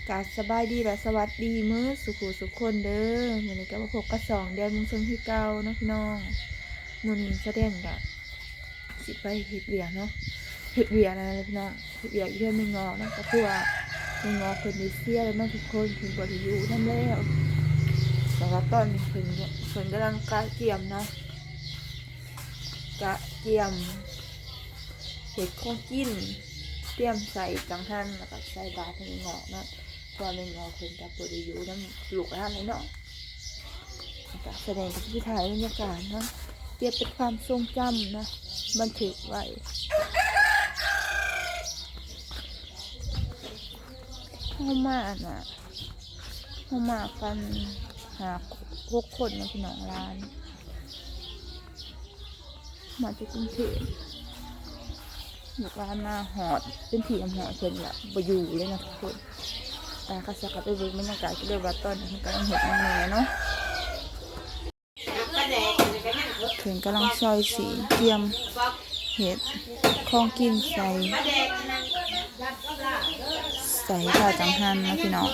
ກະສະບາຍດີ ແລະ ສະຫວັດດີເໝິດສູ່ຜູ້ສູ່ຄົນເດີ. ມື້ນີ້ກະມາພົບກັບຊ່ອງແດນເມືອງຊົນຄືເກົ່າເນາະພີ່ນ້ອງ. ມື້ນີ້ສາວແດນກະຊິໄປເຮັດວຽກເນາະ ເຮັດວຽກນັ້ນແຫຼະພີ່ນ້ອງ ເຮັດວຽກຢູ່ເຮືອນແມ່ງໍ້ເນາະ. ກະຄືວ່າແມ່ງໍ້ເພິ່ນໄດ້ເສຍແລ້ວເນາະທຸກຄົນ ເພິ່ນບໍ່ໄດ້ຢູ່ນຳແລ້ວ. ແຕ່ວ່າຕອນນີ້ເພິ່ນ ເພິ່ນກຳລັງກະກຽມເນາະ ກະກຽມເຮັດຂອງກິນ ຕຽມໃສ່ຈັງຫັນ ແລ້ວກະໃສ່ບາດໃຫ້ແມ່ງໍ້ເນາະ. ເພາະວ່າແມ່ງໍ້ເພິ່ນກະບໍ່ໄດ້ຢູ່ນຳລູກຫຼານເລີຍເນາະ. ກະສາວແດນກະຊິໄປຖ່າຍບັນຍາກາດເນາະ ເກັບເປັນຄວາມຊົງຈຳເນາະ ບັນທຶກໄວ້. ເຮົາມາອັນນ່າ ເຮົາມາກັນຫ້າຫົກຄົນເນາະພີ່ນ້ອງຫຼານ ມາຈາກກຸງເທບ. ລູກຫຼານມາຮອດເປັນທີ່ຮຽບຮ້ອຍ ເພິ່ນລະບໍ່ຢູ່ເລີຍນະທຸກຄົນ. ຕາກະສັກກະໄປເບິ່ງບັນຍາກາດກັນເລີຍວ່າຕອນນີ້ເພິ່ນກຳລັງເຮັດຫຍັງແດ່ເນາະ. ເພິ່ນກຳລັງຊອຍຊີ້ນ ກຽມເຮັດຂອງກິນໃສ່ ໃສ່ຂ້າວຈັງຫັນເນາະພີ່ນ້ອງ.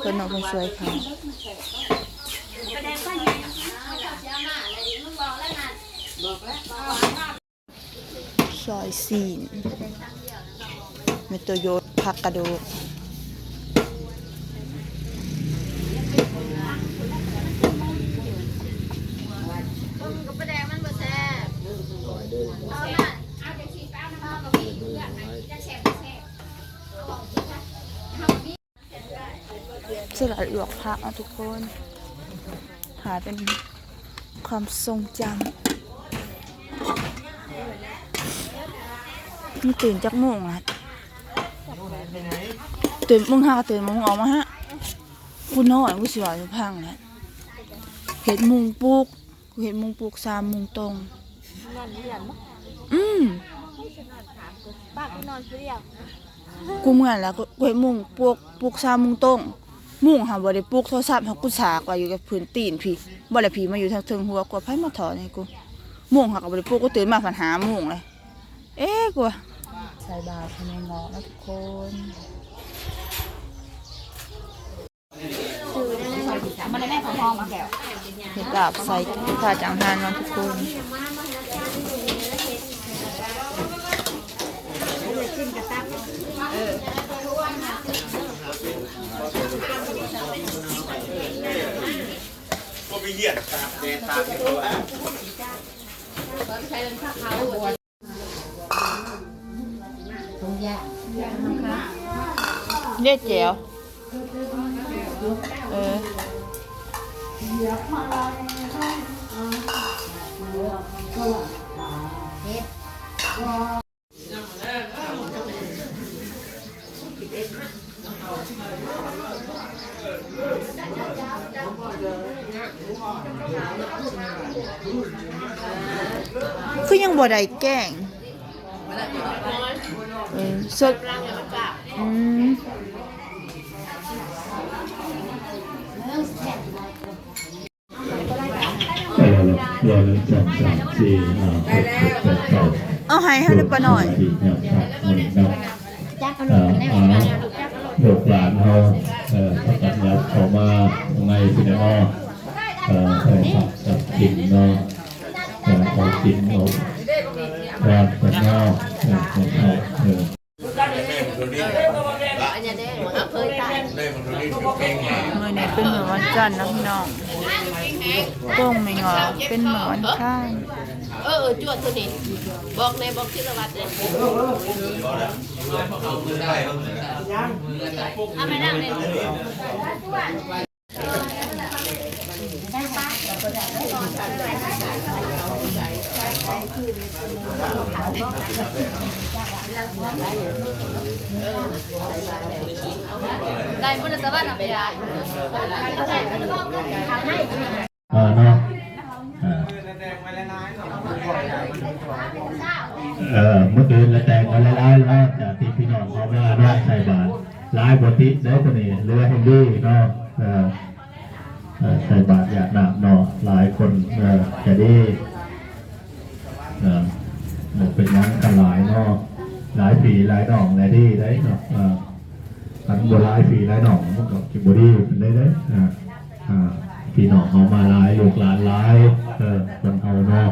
ເພິ່ນເນາະ ເພິ່ນຊ່ວຍຂ້າວ. ຊອຍຊີ້ນ ມີໂຕໂຍດ ຜັກກະໂດດ. ສະຫຼັດລວກຜັກເນາະທຸກຄົນ ຖ່າຍເປັນຄວາມຊົງຈຳ. ມຶງຕື່ນຈັກໂມງລະ? ຕື່ນ ມຶງຫາກະຕື່ນ ມຶງອອກມາຫາ ກູນ້ອຍ ກູຊິເວົ້າໃຫ້ຟັງນະ ເຮັດມຸງປຸກ ກູເຮັດມຸງປຸກສາມໂມງຕົງ. ນອນຢູ່ເຮືອນບໍ່? ອືມ ປ້າກູນອນຜູ້ດຽວ. ກູເມື່ອຍແລ້ວ ກູເຮັດມຸງປຸກ ປຸກສາມໂມງຕົງ. ມຸງຫາບໍ່ໄດ້ປຸກ ໂທລະສັບຫາກູສາກໄວ້ຢູ່ກັບພື້ນຕີນພີ້. ບໍ່ແລ້ວພີ້ມາຢູ່ທາງເທິງຫົວ ກວ່າໃຜມາຖອນໃຫ້ກູ. ມຸງຫາກະບໍ່ໄດ້ປຸກ ກູຕື່ນມາພັດຫ້າໂມງເລີຍ. ເອ ກວ່າ ໃສ່ບາດໃຫ້ແມ່ງອກເນາະທຸກຄົນ. ເຮັດລາບໃສ່ຂ້າວຈັງຫັນເນາະທຸກຄົນ. ບໍ່ໄປຮຽນຕາກແດດຕາກ ເດ້ແຈ່ວ ເອີ ເຮັດ. ຄືຍັງບໍ່ໄດ້ແກງ? ເອີ ສົດ ອືມ. ເອີ ໜຶ່ງ ສອງ ສາມ ສີ່ ຫ້າ ຫົກ ເຈັດ ແປດ ເກົ້າ. ເອົາໃຫ້ເຮົາເດີປ້ານ້ອຍ. ເອີ ລູກຫຼານເຮົາ ເອີ ພາກັນຫຍັບເຂົ້າມາຂ້າງໃນພີ້ແຫຼະເນາະ. ເອີ ເອີ ພາກັນກິນເນາະ. ເອີ ເອົາກິນເອົາຫວານກັນເນາະ. ເອີ ເອີ ເອີ. ມື້ນີ້ເປັນມື້ວັນຈັນເນາະພີ່ນ້ອງ ໂກງແມ່ງອກເປັນມື້ວັນຄານ. ເອີ ເອີ ຈວດໂຕນີ້ ບອກແດ່ ບອກສິລະວັດແດ່. ເອົາໄປນຳແດ່. ໄດ້ບໍ່ລະ ສະຫວັດເນາະ ເອີ ເນາະ ເອີ ເອີ ມື້ອື່ນລະແຕ່ງກັນຫຼາຍໆ ເນາະ ຈາກທີ່ພີ່ນ້ອງເຮົາມາເນາະ ໃສ່ບາດ ຫຼາຍບໍ່ຕິດເດ້ໂຕນີ້ ເຫຼືອແຮງດີເນາະ. ເອີ ເອີ ໃສ່ບາດຢາດນ້ຳເນາະ ຫຼາຍຄົນ ເອີ ກະດີ ເອີ ບໍ່ເປັນຫຍັງ ຄັນຫຼາຍເນາະ ຫຼາຍພີ່ຫຼາຍນ້ອງແລະດີໄດ໋ເນາະ. ເອີ ບໍ່ຫຼາຍພີ່ຫຼາຍນ້ອງ ມັນກໍຊິບໍ່ດີປານໃດເດ້. ອ່າ ອ່າ ພີ່ນ້ອງເຮົາມາຫຼາຍ ລູກຫຼານຫຼາຍ ເອີ ຄົນເຮົາເນາະ.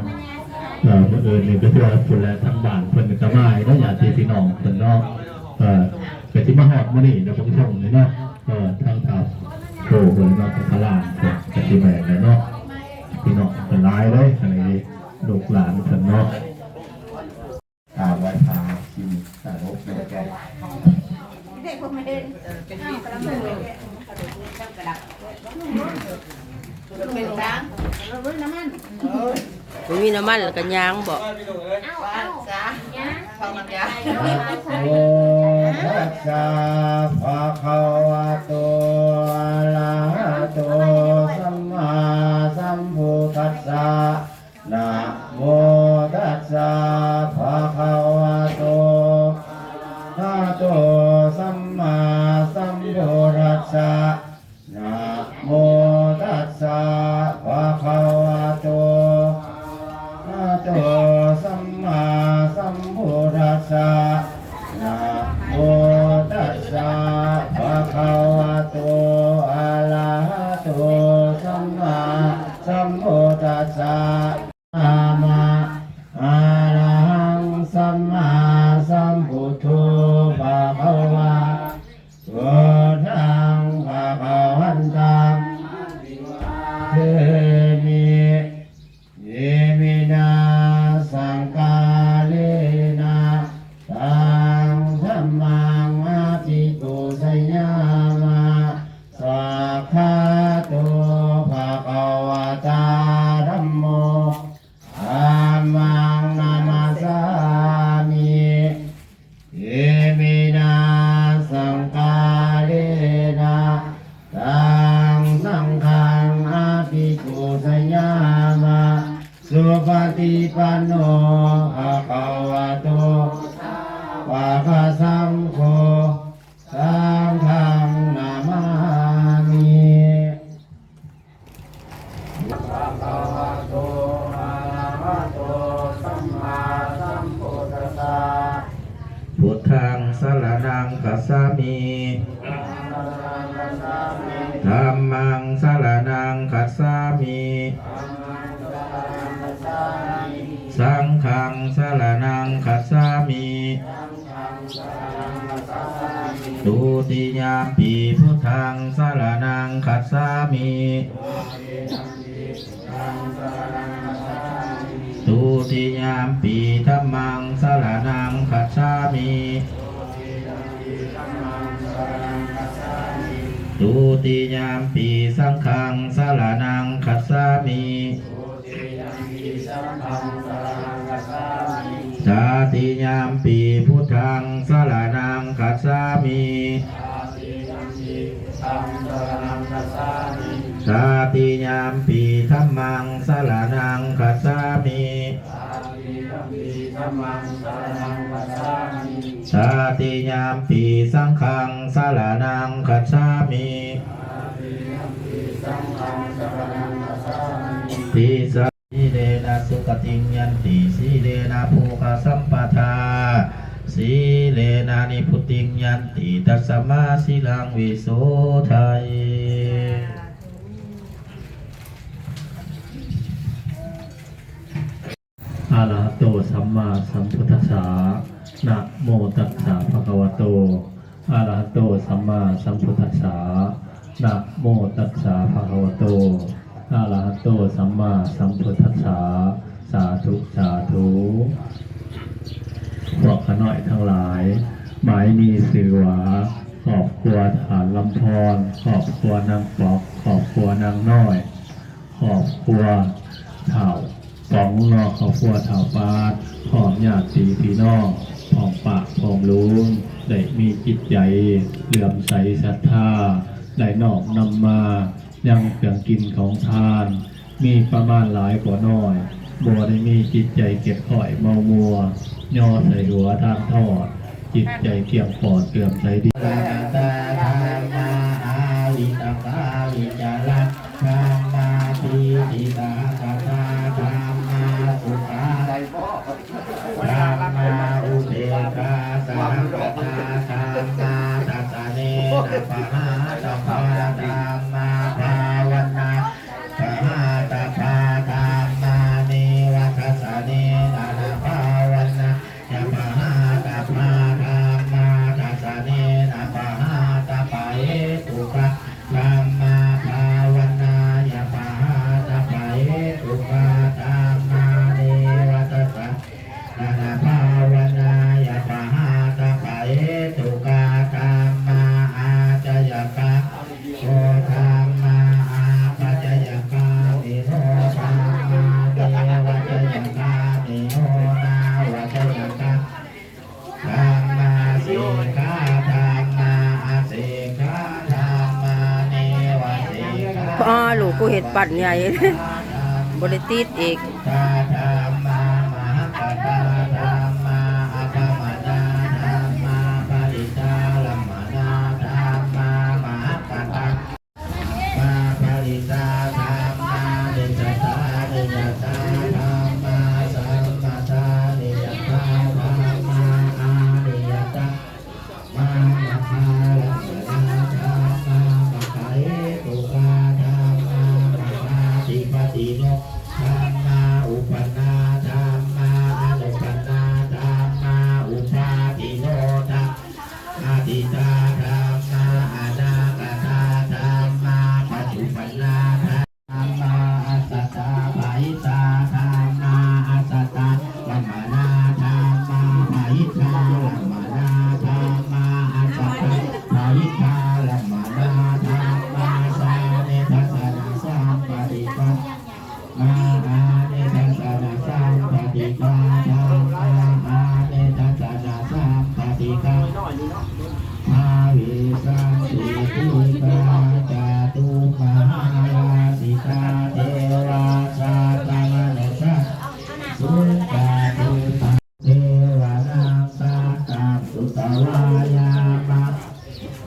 ເອີ ມື້ອື່ນນີ້ກໍຄືວ່າພຸ້ນແຫຼະ ທາງບ້ານເພິ່ນກໍມາອີກເນາະ ຍາດຕິພີ່ນ້ອງເພິ່ນເນາະ. ເອີ ກໍຊິມາຮອດມື້ນີ້ແຫຼະ ບາງຊ່ວງນີ້ເນາະ. ເອີ ທາງທ່າໂພເພິ່ນເນາະ ທາງພະລານເພິ່ນກໍຊິແມ່ນແຫຼະເນາະ. ພີ່ນ້ອງເພິ່ນຫຼາຍເດ້ ອັນນີ້ລູກຫຼານເພິ່ນເນາະ. ກາບໄຫວ້ພະ ສິ່ງສະຫງົບໃນໃຈ ບໍ່ມີນ້ຳມັນແລ້ວກໍຍ່າງບໍ? ໂມຕັດສະ ພະຄະວະໂຕ ອະລະຫະໂຕ ສຳມາສຳພຸດທັດສະ. ນະໂມຕັດສະ ພະຄະວະໂຕ ອະລະຫະໂຕ ສຳມາສຳພຸດທັດສະ. ນະໂມຕັດສະ ພະຄະວະໂຕ ອະລະຫະໂຕ ສຳມາສຳພຸດທັດສະ. ນະໂມຕັດສະ ພະຄະວະໂຕ ອະລະຫະໂຕ ສຳມາສຳພຸດທັດສະ. ອາມະ ອະລະຫັງ ສຳມາສຳພຸດໂທ ພະຄະວາ ພຸດທັງ ພະຄະວັນຕັງ ອະພິວາເທມິ ອິມິນາ ສັງກາເລນະ ຕັງ ທຳມັງ ອະພິປູຊະຍາມະ. ສາຄາໂຕ ພະຄະວະຕາ ທຳໂມ ທຳມັງ ນະມັດສາມິ ອິມິນາ ສັງກາເລນະ ຕັງ ສັງຄັງ ອະພິປູຊະຍາມະ. ສຸປະຕິປັນໂນ ພະຄະວະໂຕ ສາວະກະສັງໂຄ ສັງຄັງ ນະມາມິ. ພະຄະວະໂຕ ອະລະຫະໂຕ ສຳມາສຳພຸດທັດສະ. ພຸດທັງ ສະລະນັງ ຄັດສາມິ. ທຳມັງ ສະລະນັງ ຄັດສາມິ. ສັງຄັງ ສະລະນັງ ຄັດສາມິ. ທຸຕິຍາມປີ ພຸດທັງ ສະລະນັງ ຄັດສາມິ. ທຸຕິຍາມປີ ທຳມັງ ສະລະນັງ ຄັດສາມິ. ທຸຕິຍາມປີ ສັງຄັງ ສະລະນັງ ຄັດສາມິ. ຕະຕິຍາມປີ ພຸດທັງ ສະລະນັງ ຄັດສາມິ. ຕະຕິຍາມປີ ທຳມັງ ສະລະນັງ ຄັດສາມິ. ຕະຕິຍາມປີ ສັງຄັງ ສະລະນັງ ຄັດສາມິ. ຕິສະ ສີເລນະ ສຸຂະຕິງ ຍັນຕິ ສີເລນະ ໂພຄະ ສຳປະທາ ສີເລນະ ນິພຸດຕິງ ຍັນຕິ ຕັດສະມາ ສີລັງ ວິໂສໄທ. ອະລະຫະໂຕ ສຳມາສຳພຸດທັດສະ. ນະໂມຕັດສະ ພະຄະວະໂຕ ອະລະຫະໂຕ ສຳມາສຳພຸດທັດສະ. ນະໂມຕັດສະ ພະຄະວະໂຕ ອະລະຫະໂຕ ສຳມາສຳພຸດທັດສະ. ສາທຸ ສາທຸ. ພວກຂ້ານ້ອຍທັງຫຼາຍ, ໝາຍນີ້ຊື່ວ່າ ຄອບຄົວທ່ານລຳພອນ, ຄອບຄົວນາງປອກ, ຄອບຄົວນາງນ້ອຍ, ຄອບຄົວທ້າວປອງເນາະ, ຄອບຄົວທ້າວປາດ ພ້ອມຍາດຕິພີ່ນ້ອງ ພ້ອມປ້າພ້ອມລຸງ ໄດ້ມີຈິດໃຈເຫຼື້ອມໃສສັດທາ ໄດ້ນ້ອມນຳມາຍັງເຄື່ອງກິນຂອງທານ ມີປະມານຫຼາຍກວ່ານ້ອຍ, ບໍ່ໄດ້ມີຈິດໃຈເກັບຄ້ອຍເມົາມົວ, ຍໍໃສ່ຫົວທານທອດ, ຈິດໃຈກຽມປອດເຫຼື້ອມໃສດີ. ສະກະຕາທຳມາ ອາວິຕະກາວິຈາລະ ທຳມາປີຕິສະຫະກະຕາ ທຳມາສຸຂາ ທຳມາອຸເບກຂາສະຫະກະຕາ ທຳມາທັດສະເນ ປະຫາຕະພາທຳມາພາວະນາ ປະຫາຕະພາທຳມາ ເນວະທັດສະເນນະນະພາວະນາ ຍະປະຫາຕະພາທຳມາ ທັດສະເນນະປະຫາຕະ ປະເຫຕຸກະທຳມາ ພາວະນາຍະປະຫາຕະ ປະເຫຕຸກະທຳມາ ເນວະທັດສະເນນະພາວະນາຍະປະຫາຕະ ປະເຫຕຸກະທຳມາ ອາດຈະຍະກາ ໂອທຳມາ ອາປັດຈະຍະກາມິໂນທຳມາ ເນວັດຈະຍະກາມິໂນ ນາວັດຈະຍະກາທຳມາ ສິກຂາທຳມາ ອະສິກຂາທຳມາ ເນວະສິກຂາ ອ້າ ລູກກູເຮັດປັ້ນໃຫຍ່ ບໍ່ໄດ້ຕິດອີກ ທຳມາ ມະຫັກກະຕາທຳມາ ອະປະມາດາທຳມາ ປະລິດຕາລະມະນາທຳມາ ມະຫັກກະຕາ ມາ ປະລິດຕາທຳມາ ນິດສະຕານິດສະຕາທຳມາ ສຳມະຕານິດສະຕາທຳມາ ອະລິຍະຕາ ມາ ມັກຄາລະມະນາທຳມາ ມັກຄະເຫຕຸກາທຳມາ ມັກຄາທິປະຕິໂນທຳມາ ອຸປະນາທຳມາ ອະນຸປະນາທຳມາ ອຸປາທິໂນທຳມາ ອະທິຕາທຳມາ ອະນາກະຕາທຳມາ ປັດຈຸບັນນາທຳມາ ອັດສະຕາປະຫິດຕາທຳມາ ອັດສະຕາລະມະນາທຳມາ ປະຫິດຕາລະມະນາທຳມາ ອັດສະຕາປະຫິດຕາລະມະນາທຳມາ ສາເນທັດສະນະສຳປະຕິກາ ມາ ອາເນທັດສະນະສຳປະຕິກາທຳມາ ອາເນທັດສະນະສຳປະຕິກາ ພາວິສັນຕິ ທີຄາຈະຕຸມະຫາລາສິກຂາເທວາ ສັດຕະມະນຸດສາ ສຸກຂະຕຸມະ ເທວານັງ ສັດຕັງ ສຸຕວາ ຍາມະ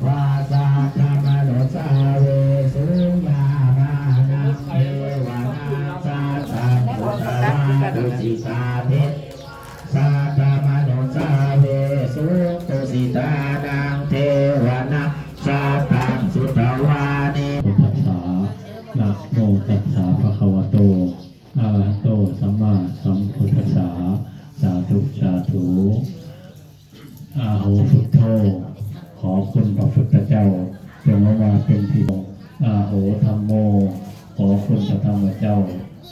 ວາ ສັດຕະມະນຸດສາ ເວ ສຸ ຍາມານັງ ເທວານັງ ສັດຕັງ ສຸຕວາ ຕຸສິຕາ ເທ ສັດຕະມະນຸດສາ ເວ ສຸ ຕຸສິຕານັງ ເທວານັງ ສັດຕັງ ສຸຕວາ ເນ ພຸດທັດສະ ນະໂມຕັດສະ ພະຄະວະໂຕ ອະລະຫະໂຕ ສຳມາສຳພຸດທັດສະ ສາທຸ ສາທຸ ອາໂຫ ພຸດໂທ ຂໍຄຸນພະພຸດທະເຈົ້າ ຈົ່ງລົງມາເປັນທີ່ ອາໂຫ ທຳໂມ ຂໍຄຸນພະທຳມະເຈົ້າ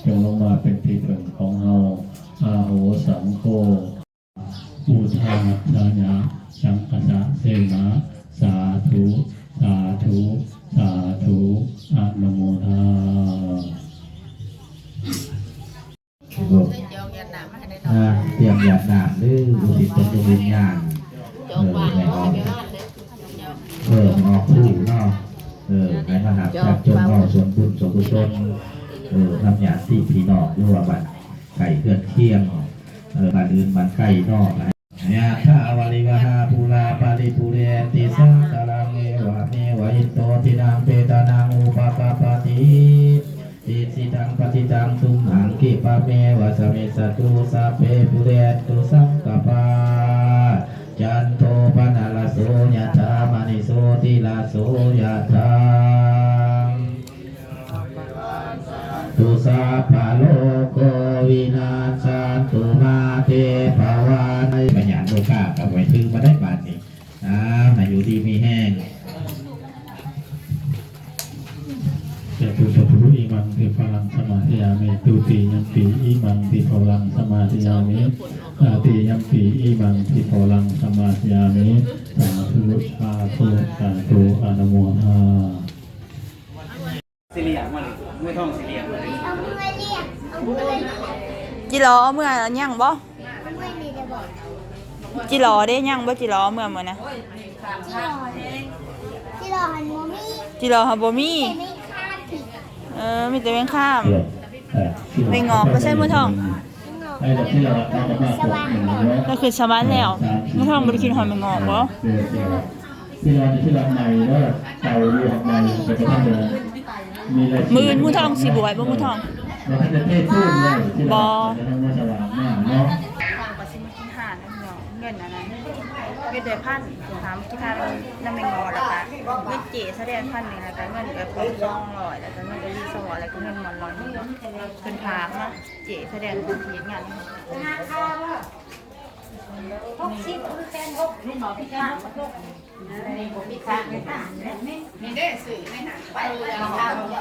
ຈົ່ງລົງມາເປັນທີ່ເພິ່ງຂອງເຮົາ ອາໂຫ ສັງໂຄ ພຸດທາສະຍະ ສັງຄັດສະເສນາ ສາທຸ ສາທຸ ສາທຸ ອະນຸໂມທາ ອ່າ ຕຽມຢາດນ້ຳເດີ ອຸທິດຕົນດວງວິນຍານ ເອີ ແມ່ອອກ ເອີ ແມ່ອອກຜູ້ເນາະ ເອີ ໃຫ້ມາຮັບຈັກຈົງເອົາສ່ວນບຸນສ່ວນກຸສົນ ເອີ ນຳຍາດຕິພີ່ນ້ອງ ຫຼືວ່າບ້ານໃກ້ເຮືອນຄຽງ ເອີ ບ້ານອື່ນບ້ານໄກເນາະ. ຍະຖາ ວາລິວະຫາ ປູຣາ ປະລິປູເຣນຕິ ສາຄະລັງ ເອວະເມວະ ອິດໂຕ ທິນນາງ ເປຕານັງ ອຸປະກັບປະຕິ ອິດຖິຕັງ ປັດຖິຕັງ ຕຸມຫັງ ຂິປະເມວະ ສະມິດສະຕຸ ສັບເພ ປູເຣນຕຸ ສັງກະປາ ຈັນໂທ ປະນະລະໂສ ຍະຖາ ມະນີ ໂຊຕິລະໂສ ຍະຖາ ຕຸ ສັບພະໂລໂກ ວິນັດສັນຕຸ ມາເຕພະວັດ ພະຍາດໂລກາ ກໍໄວ້ຖືມາໄດ້ບາດນີ້ ອ່າ ໃຫ້ຢູ່ດີມີແຮງ ຈະຕຸ ຈະຕຸ ອິມັງທິພະລັງ ສະມາທິຍາມິ ທຸຕິຍຳປີ ອິມັງທິພະລັງ ສະມາທິຍາມິ ຕະຕິຍຳປີ ອິມັງທິພະລັງ ສະມາທິຍາມິ ສາທຸ ສາທຸ ສາທຸ ອະນຸໂມທາ ຊິລ້ຽງມານີ້ ມືທອງຊິລ້ຽງມານີ້ ຈິລໍເອົາເມືອຍັງບໍ່? ຈິລໍເດ້ ຍັງບໍ່? ຈິລໍເອົາເມືອມື້ນະ ຈິລໍ ຈິລໍຫັ້ນບໍ່ມີ ຈິລໍຫັ້ນບໍ່ມີ ມີແຕ່ແມງຄາມ ເອີ ມີແຕ່ແມງຄາມ ເອີ ແມງງອກໄປໃສ ມືທອງ? ແມງງອກ ໄປຂຶ້ນສະຫວັນແລ້ວ ໄປຂຶ້ນສະຫວັນແລ້ວ ມືທອງບໍ່ໄດ້ຄິດຮອດແມງງອກບໍ່? ເອີ ເອີ ທີ່ວ່າ ທີ່ວ່າໃໝ່ເດີ ເຕົາຢູ່ໃໝ່ ໄປທາງເດີ ມີລາຍຊື່ ມື້ອື່ນໝູທອງຊິບວດບໍ່ໝູທອງ? ບໍ່ທັນໄດ້ເທພື້ນເລີຍ ທີ່ວ່າ ບໍ່ ໄປທາງເມືອງສະຫວ່າງມາເນາະ ເຂົາກໍຊິມາກິນຮ້ານນັ້ນເນາະ ເງິນອັນນັ້ນ ເຮັດໄດ້ພັນ ຖາມທີ່ທານນຳແມ່ງໍ ແລ້ວກະເງິນເຈ້ສະແດງພັນໜຶ່ງ ແລ້ວກະເງິນແບບສອງຮ້ອຍ ແລ້ວກະເງິນກະດີສອງຮ້ອຍ ແລ້ວກະເງິນມ່ວນຮ້ອຍໜຶ່ງ ເພິ່ນຝາກມາ ເຈ້ສະແດງເພິ່ນເຮັດງານໃຫ້ເຮົາ ຫົກສິບ ຫຼືແປດສິບ ນີ້ບໍ່ຜິດທາງ ນີ້ບໍ່ຜິດທາງ ນີ້ເດ້ ຊື້ໃນຫ້າງ ໄປເອົາ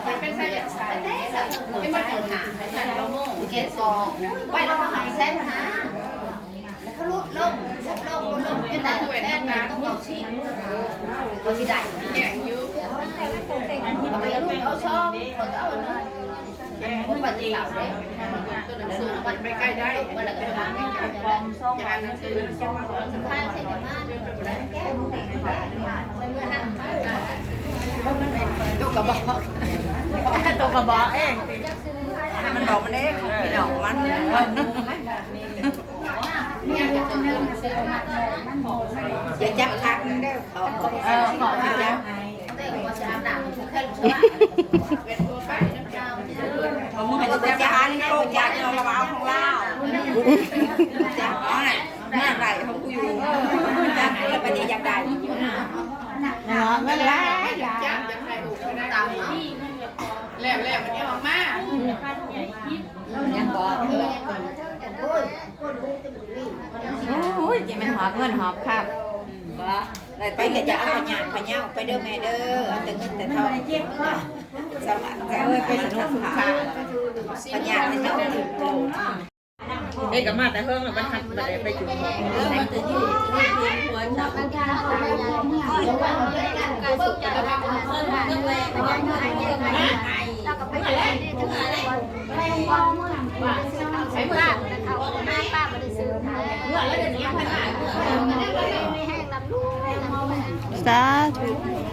ໄປເປັນໄສເປັນໄສ ເປັນມາເຈົ້າຫ້າງ ໄປແລ້ວມາໃຫ້ແສນຫ້າ ແລ້ວກໍຫຼຸດລົງ ຫຼຸດລົງ ຫຼຸດລົງ ຈົນໄດ້ແສນຫ້າ ຕ້ອງເອົາສິບ ກໍຊິໄດ້ ແຍກຢູ່ ເອົາໄປຫຼຸດເອົາສອງ ເອົາ ເອົາ ຕົວກະບອກ ຕົວກະບອກເອງ ມັນບອກມັນເອງ ພີ່ນ້ອງມັນ ຢ່າຈັບຄັກເດີ ເອີ ຂໍຈັບໃຫ້ ເອົາມືໃຫ້ຈັບຄັກ ໂກງຈັບ ເອົາລະວ່າເອົາຂອງລາວ ຈັບເອົາ ເມື່ອໄດ້ຂອງກູຢູ່ ຈັບ ແລ້ວບັດນີ້ຢາກໄດ້ ເນາະ ເງິນຫຼາຍ ຫຼາຍ ແລ້ວ ແລ້ວມັນອອກມາ ຍັງບອກ ໂອ້ຍ ຈະແມ່ນຫອບເງິນຫອບຄຳ ບໍ່ ໄດ້ໄປກໍຈະເອົາພະຍາດພະເຍົາໄປເດີແມ່ເດີ ເອົາແຕ່ເງິນແຕ່ທອງ ສະບາຍໃຈ ເອີຍ ໄປສະໜຸກສະໜານ ພະຍາດພະເຍົາ ເອກະມາແຕ່ເຫິງແລ້ວ ມັນຮັກບໍ່ໄດ້ໄປຢູ່ ສາທຸ.